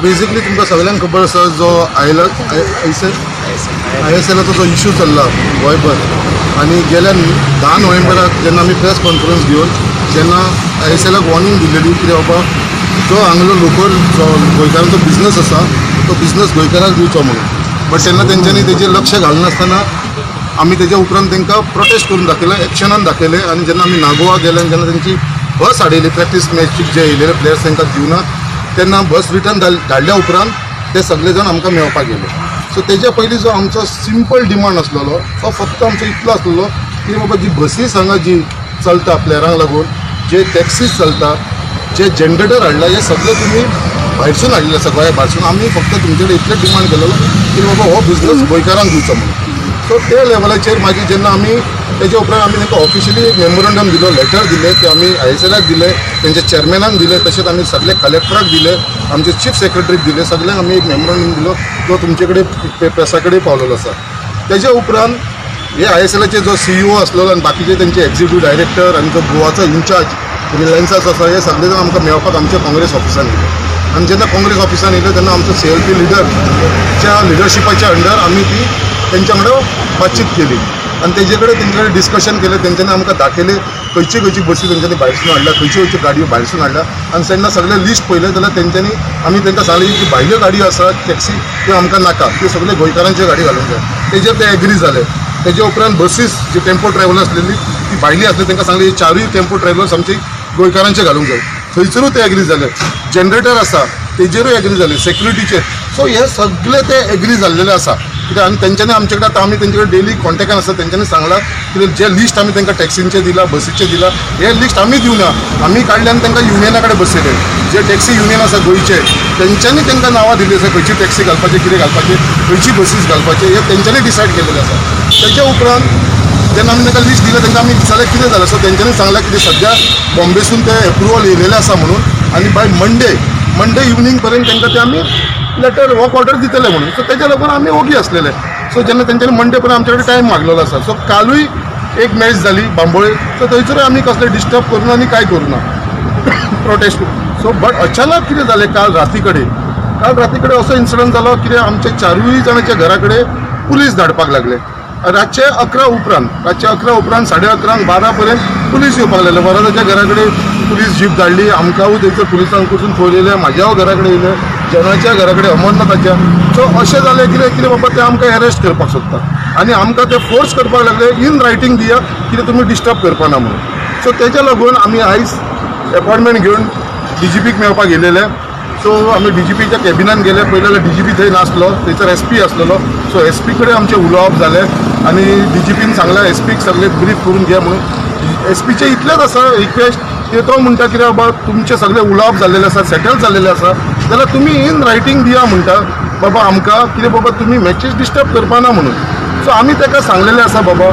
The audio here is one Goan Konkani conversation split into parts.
बेसिकली तुमकां सगळ्यांक खबर आसा, जो आयएसएलाचो जो इशू चल्ला गोंयभर आनी गेल्या 10 नोव्हेंबराक जेन्ना आमी प्रेस कॉन्फरन्स घेवन जेन्ना आयएसएलाक वॉर्निंग दिलेली कितें बाबा, जो हांगलो लोकल जो गोंयकारांचो बिजनस आसा, तो बिजनस गोंयकारांक दिवचो म्हणून. बट तेन्ना तेंच्यांनी तेजेर लक्ष घालनासतना आमी तेज्या उपरांत तांकां प्रोटेस्ट करून दाखयलें, एक्शनान दाखयलें. आनी जेन्ना आमी नागोवा गेले आनी जेन्ना तेंची बस हाडयली, प्रॅक्टीस मॅचीक जे येयलेले प्लेयर्स तांकां दिवना, तेन्ना बस रिटर्न धाडल्या उपरांत ते सगळे जाण आमकां मेळपाक गेले. सो तेज्या पयलीं जो आमचो सिंपल डिमांड आसलेलो, तो फक्त आमचो इतलो आसलेलो की बाबा, जी बसीस हांगा जी चलता प्लेयरांक लागून, जे टॅक्सीज चलता, जे जनरेटर हाडला, हे सगळे तुमी भायरसून हाडलेले आसा, गोंया भायरसून. आमी फक्त तुमचे कडेन इतलें डिमांड केलेलो की बाबा, हो बिजनस गोंयकारांक दिवचो म्हणून. सो ते लेवलाचेर मागीर जेन्ना आमी तेच्या उपरांत आमी तांकां ऑफिशियली एक मेमोरंडम दिलो, लेटर दिले, ते आमी आयएसएलाक दिले, तेंच्या चेअरमॅनाक दिले, तशेंच आमी सगळे कलेक्टराक दिले, आमचे चीफ सेक्रेटरीक दिले. सगळ्यांक आमी एक मेमोरंडम दिलो, जो तुमचे कडेन प्रेसा कडेन पावलेलो आसा. तेच्या उपरांत हे आयएसएलाचे जो सीईओ आसलेलो आनी बाकीचे तेंचे एक्झिक्युटीव डायरेक्टर आनी जो गोवाचो इन्चार्ज रिलायन्साचो आसा, हे सगळे जाण आमकां मेळपाक आमच्या काँग्रेस ऑफिसान येयले. आनी जेन्ना काँग्रेस ऑफिसान येयले तेन्ना आमचो सीएलपी लिडरच्या लिडरशिपाच्या अंडर आमी ती तेंच्या वांगडा बातचीत केली आनी तेजे कडेन तेंचे कडेन डिस्कशन केलें. तेंच्यांनी आमकां दाखयलें खंयची खंयची बसी तेंच्यांनी भायरसून हाडल्या, खंयच्यो खंयच्यो गाडयो भायरसून हाडल्या. आनी तेन्ना सगळें लिस्ट पळयलें जाल्यार तेंच्यांनी, आमी तांकां सांगलें की भायल्यो गाडयो आसा, टॅक्सी, त्यो आमकां नाका, त्यो सगळे गोंयकारांच्यो गाडी घालूंक जाय. तेजेर ते एग्री जाले. तेजे उपरांत बसीस जी टेम्पो ट्रॅव्हल आसलेली, ती भायली आसली, तांकां सांगली चारूय टेम्पो ट्रॅव्हल्स आमची गोंयकारांचे घालूंक जाय. थंयसरूय ते एग्री जाले. जनरेटर आसा तेजेरूय एग्री जाले, सेक्युरिटीचेर. सो हे सगळे ते एग्री जाल्लेले आसा. कित्याक आनी तेंच्यांनी आमचे कडेन, आतां आमी तेंचे कडेन डेली कॉन्टेक्टान आसा. तेंच्यांनी सांगलां कितें, जे लिस्ट आमी तांकां टॅक्सींचें दिलां, बसीचें दिलां, हे लिस्ट आमी दिवना, आमी काडले आनी तांकां युनियना कडेन बसयले. जे टॅक्सी युनियन आसा गोंयचे, तेंच्यांनी तांकां नांवां दिल्ली आसा, खंयची टॅक्सी घालपाची, कितें घालपाचें, खंयची बसीस घालपाचे, हे तेंच्यांनी डिसायड केलेलें आसा. तेच्या उपरांत जेन्ना आमी तांकां लिस्ट दिलें, तांकां आमी विचारलें कितें जालें. सो तेंच्यांनी सांगलें की सद्या बॉम्बेसून ते एप्रुवल येयलेलें आसा म्हणून आनी बाय मंडे, मंडे इवनींग पर्यंत तांकां ते आमी लेटर वर्क ऑर्डर दितले म्हणून. सो तेच्या लागून आमी ओगी आसलेले. सो जेन्ना तेंच्यांनी मंडे पर्यंत आमचे कडेन टायम मागलेलो आसा, सो कालूय एक मॅच जाली बांबोळे, सो थंयसरूय आमी कसले डिस्टर्ब करूना आनी कांय करूना प्रोटेस्ट. सो बट अचानक कितें जालें, काल राती कडेन असो इन्सिडंट जालो कितें, आमच्या चारूय जाणांच्या घरा कडेन पुलीस धाडपाक लागले रातचे 11 उपरांत. रातचे 11 उपरांत 11:30, 12 पर्यंत पुलीस येवपाक लागले. वरादाच्या घरा कडेन पुलीस जीप धाडली. आमकांय थंयसर पुलिसांक कडसून पळयलें, म्हाज्या घरा कडेन येयले, जनाच्या घरा कडेन, अमरनाथाच्या. सो अशें जालें कितें कितें बाबा, ते आमकां एरेस्ट करपाक सोदता आनी आमकां ते फोर्स करपाक लागले, इन रायटींग दिया कितें तुमी डिस्टर्ब करपाना म्हणून. सो तेच्या लागून आमी आयज अपॉयंटमेंट घेवन डीजीपीक मेळपाक गेलेले. सो आमी डीजीपीच्या कॅबिनान गेले पळयलें जाल्यार डीजीपी थंय नासलो, थंयसर एसपी आसलेलो. सो एसपी कडेन आमचें उलोवप जालें आनी डीजीपीन सांगलें एसपीक सगळें ब्रीफ करून घे म्हणून. एसपीचें इतलेंच आसा रिक्वेस्ट की तो म्हणटा कितें बाबा, तुमचें सगळें उलोवप जाल्लेलें आसा, सेटल जाल्लेलें आसा, जाल्यार तुमी इन रायटींग दिया म्हणटा बाबा आमकां कितें बाबा, तुमी मॅचीस डिस्टर्ब करपाना म्हणून. सो आमी ताका सांगलेलें आसा, बाबा,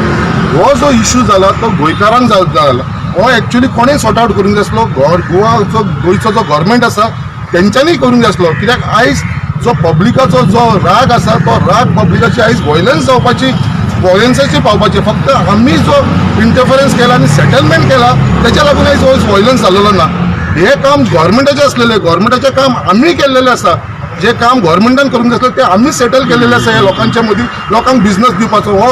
हो जो इशू जाला तो गोंयकारांक जाला, हो एक्चुली कोणें सॉर्ट आवट करूंक जाय आसलो, गोवाचो, गोंयचो जो गव्हर्मेंट आसा तेंच्यांनी करूंक जाय आसलो. कित्याक आयज जो पब्लिकाचो जो राग आसा, तो राग पब्लिकाची आयज वॉयलन्स जावपाची, वॉयलन्साचेर पावपाची. फक्त आमी जो इंटरफरन्स केला आनी सेटलमेंट केला, तेच्या लागून आयज हो वॉयलन्स जालेलो ना. हे काम गव्हर्मेंटाचें आसलेलें, गव्हर्मेंटाचें काम आमी केल्लेलें आसा. जे काम गव्हर्मेंटान करूंक जाय आसलें, तें आमी सेटल केलेलें आसा. ह्या लोकांच्या मदीं लोकांक बिझनस दिवपाचो हो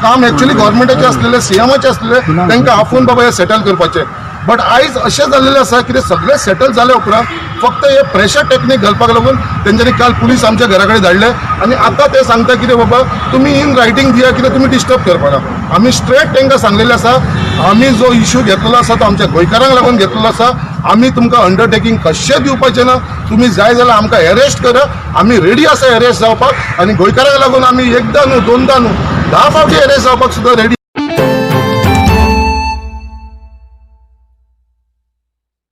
काम एक्चुली गव्हर्मेंटाचें आसलेलें, सीएमाचें आसलेलें, तांकां आफोवन बाबा हें सेटल करपाचें. बट आयज अशें जाल्लेलें आसा कितें, सगळें सेटल जाले उपरांत फक्त हे प्रेशर टेक्नीक घालपाक लागून तेंच्यांनी काल पुलीस आमच्या घरा कडेन धाडले आनी आतां ते सांगता कितें बाबा, तुमी इन रायटींग दिया कितें तुमी डिस्टर्ब करपाना. आमी स्ट्रेट तांकां सांगलेलें आसा, आमी जो इशू घेतलेलो आसा तो आमच्या गोंयकारांक लागून घेतलेलो आसा. आमी तुमकां अंडरटेकींग कशें दिवपाचें ना. तुमी जाय जाल्यार आमकां एरेस्ट करा, आमी रेडी आसा एरेस्ट जावपाक. आनी गोंयकारांक लागून आमी एकदां न्हू, दोनदां न्हू, 10 फावटी एरेस्ट जावपाक सुद्दां रेडी.